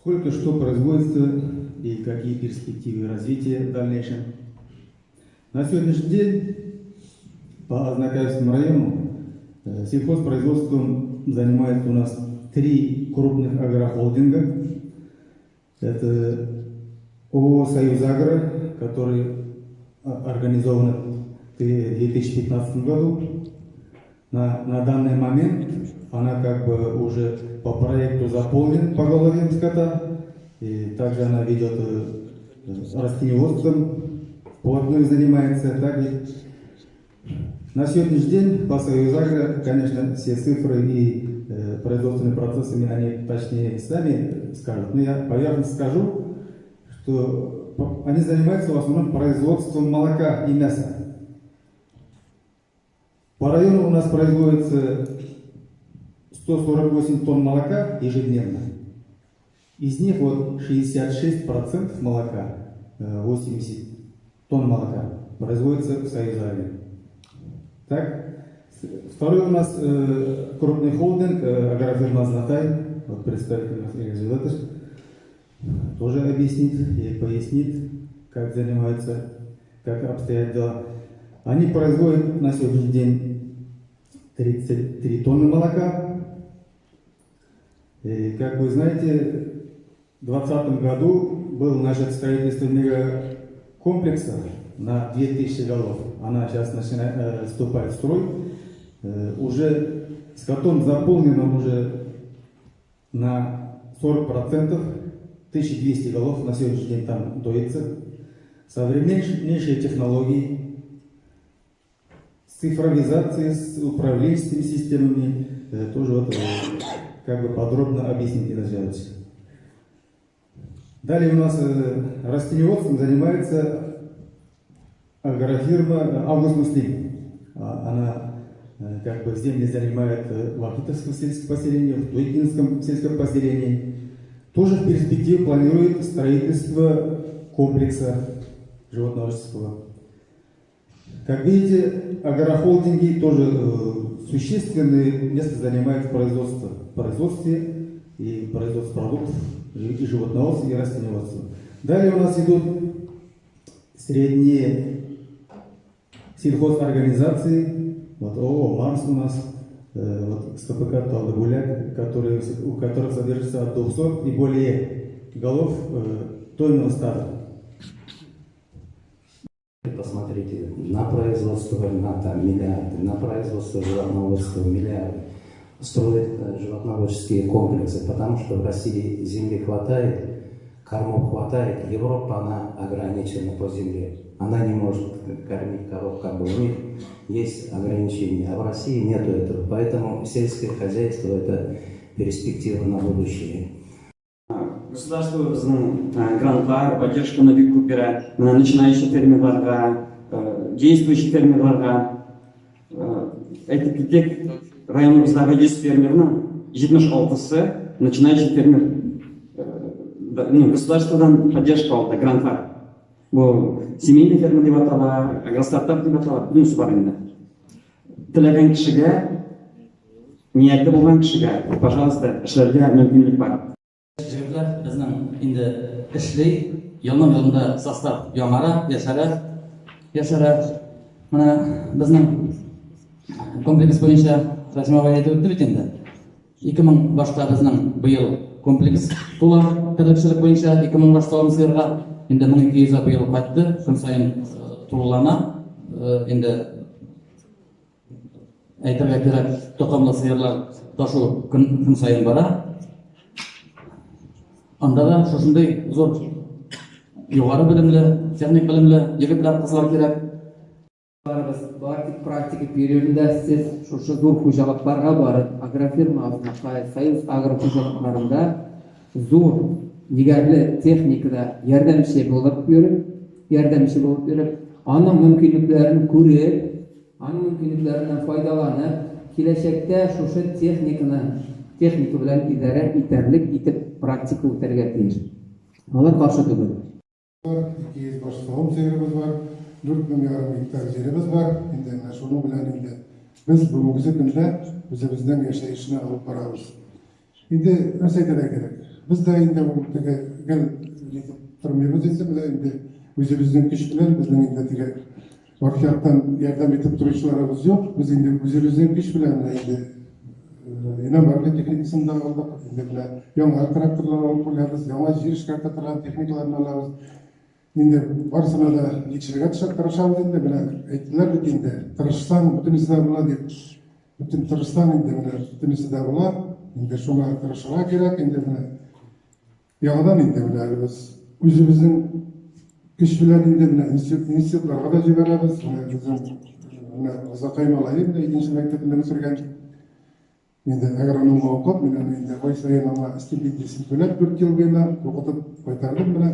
Сколько что производится и какие перспективы развития в дальнейшем. На сегодняшний день по Азнакаевскому району сельхозпроизводством занимается у нас три крупных агрохолдинга. Это ООО «Союзагро», который организован в 2015 году. На данный момент она как бы уже по проекту заполнен поголовьем скота. И также она ведет растениеводством, вплотную занимается. Так ведь на сегодняшний день по «Союзагро», конечно, все цифры и производственными процессами они точнее сами скажут. Но я поверхностно скажу, что они занимаются в основном производством молока и мяса. По району у нас производится 148 тонн молока ежедневно. Из них вот 66% молока, 80 тонн молока, производится в «Союзагре». Так? Второй у нас крупный холдинг, агрофирма «Азнакай», вот представитель у нас Игорь Зюзатович, тоже объяснит и пояснит, как занимаются, как обстоят дела. Они производят на сегодняшний день 33 тонны молока. И, как вы знаете, в 2020 году было начато строительство мегакомплекса на 2000 голов. Она сейчас начинает, вступает в строй. Уже скотом заполнено уже на 40%, 1200 голов на сегодняшний день там доится. Современнейшие технологии, с цифровизацией, с управленческими системами, тоже вот, как бы подробно объяснить это делать. Далее у нас растениеводством занимается агрофирма «Август Муслим». Она как бы земли занимает в Вахитовском сельском поселении, в Туйкинском сельском поселении. Тоже в перспективе планирует строительство комплекса животноводческого. Как видите, агрохолдинги тоже существенное место занимают в производстве и производстве продуктов, и животноводстве, и растениеводстве. Далее у нас идут средние сельхозорганизации, вот ООО «Марс» у нас, вот СКПК «Талдыбуляк», у которых содержится от 200 и более голов дойного стада. Посмотрите, на производство льна там миллиарды, на производство животноводства миллиарды. Строят животноводческие комплексы, потому что в России земли хватает, кормов хватает. Европа, она ограничена по земле. Она не может кормить коров, как бы у них есть ограничения, а в России нету этого. Поэтому сельское хозяйство – это перспектива на будущее. Государство безнең грантлар, поддержканы бик күп бирә. Менә начинающий фермерларга, действующий фермерларга. Әйтеп китик, районыбыздагы 100 фермерның 76-сы начинающий фермер. Ну, государстводан поддержка алды, грантлар. Бу семейный ферма дип атала, агростартап дип атала, бөтенесе бар инде. Теләгән кешегә, нияте булган кешегә, пожалуйста, эшләргә мөмкинлек бар. Егетләр безнең инде эшли, елның елында состав яңара, яшәрә, яшәрә. Менә безнең комплекс буенча Расим абый әйтеп үтте бит инде. 2000 башта безнең быел комплекс тула терлекчелек буенча 2000 баш савым сыерга, инде 1200 быел кайтты, көн саен тулылана. Инде әйтергә кирәк, токымлы сыерлар ташу көн, көн саен бара. Анда да шушындый зур югары белемле, техник белемле егетләр, кызлар кирәк. Барыбыз бар тик практика периодында сез шушы зур хуҗалыкларга барып, агрофирма Азнакай, Союз агро хуҗалыкларында зур егәрле техникада ярдәмче булып йөреп, ярдәмче булып йөреп, аның мөмкинлекләрен күреп, аның мөмкинлекләреннән файдаланып, киләчәктә шушы техниканы, техника белән идарә итәрлек итеп практика үтәргә тиеш. Алар каршы түгел. Бар, 200 баш савым сыерыбыз бар, 4,5 гектар җиребез бар. Инде менә шуның белән инде без бүгенге көндә үзебезнең яшәешне алып барабыз. Инде нәрсә әйтергә кирәк? Без дә инде ул теге гел нитеп тормыйбыз инде, менә инде үзебезнең көч белән, безнең инде теге арт яктан ярдәм итеп торучыларыбыз юк. Без инде үзебезнең көч белән менә инде иномарка техникасын да алдык, инде менә яңа тракторлар алып куябыз, яңа җир эшкәртә торган техникаларны алабыз. Инде барысына да җитешергә тырышабыз инде, менә әйттеләр бит инде, тырышсаң, бөтенесе дә була дип. Бөтен тырышсаң инде менә бөтенесе дә була. Инде шуңа тырышырга кирәк инде менә. Яңадан инде менә әле без үзебезнең көч белән инде менә институтларга да җибәрәбез. Менә безнең менә Азакай малае менә икенче мәктәпне бетергән. Инде агрономга укып, мин аны инде ай саен аңа стипендиясен түләп 4 ел буена укытып кайтардым менә.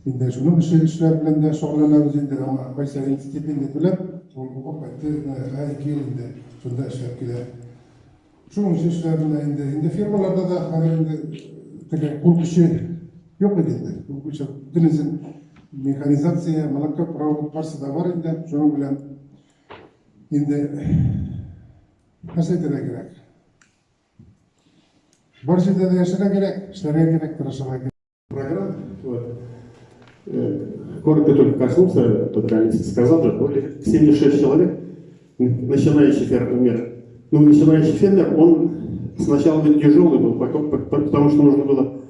Инде шуның эше эшләр белән дә шөгыльләнәбез инде, аңа ай саен стипендия түләп, ул укып кайтты, менә хәзер 2 ел инде шунда эшләп килә. Шуның өчен эшләр менә инде, инде фирмаларда да хәзер инде теге кул көче юк бит инде. Кул көче бөтенесен механизация, молокопровод барысы да бар инде. Шуның белән инде нәрсә әйтергә кирәк? Бар җирдә дә яшәргә кирәк, эшләргә кирәк, тырышырга кирәк. Программ. Вот. Коротко только коснулся, тут Алиса сказал же, более 76 человек, начинающий фермер. Ну, начинающий фермер, он сначала тяжелый был, потому что нужно было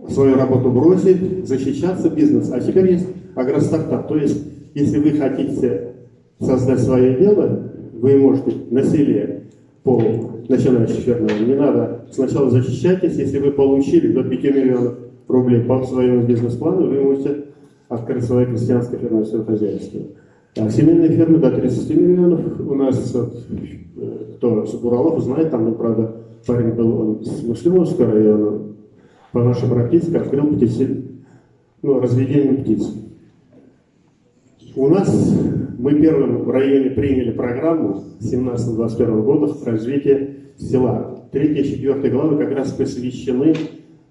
свою работу бросить, защищаться, бизнес. А теперь есть агростартап. То есть, если вы хотите создать свое дело, вы можете на селе по начинающим фермерам. Не надо сначала защищайтесь, если вы получили до 5 миллионов рублей по своему бизнес-плану, вы можете открыть свое крестьянское фермерское хозяйство. А семейные фермы до 30 миллионов. У нас, вот, кто с Уралов знает, там, ну, правда, парень был, он с Муслимовского района, по нашей прописке открыл разведение птиц. У нас мы первым в районе приняли программу 17-21 года развития села. 3 и 4 главы как раз посвящены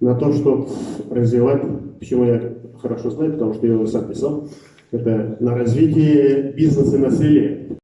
на то, что развивать, почему я хорошо знаю, потому что я его сам писал, это на развитие бизнеса на селе.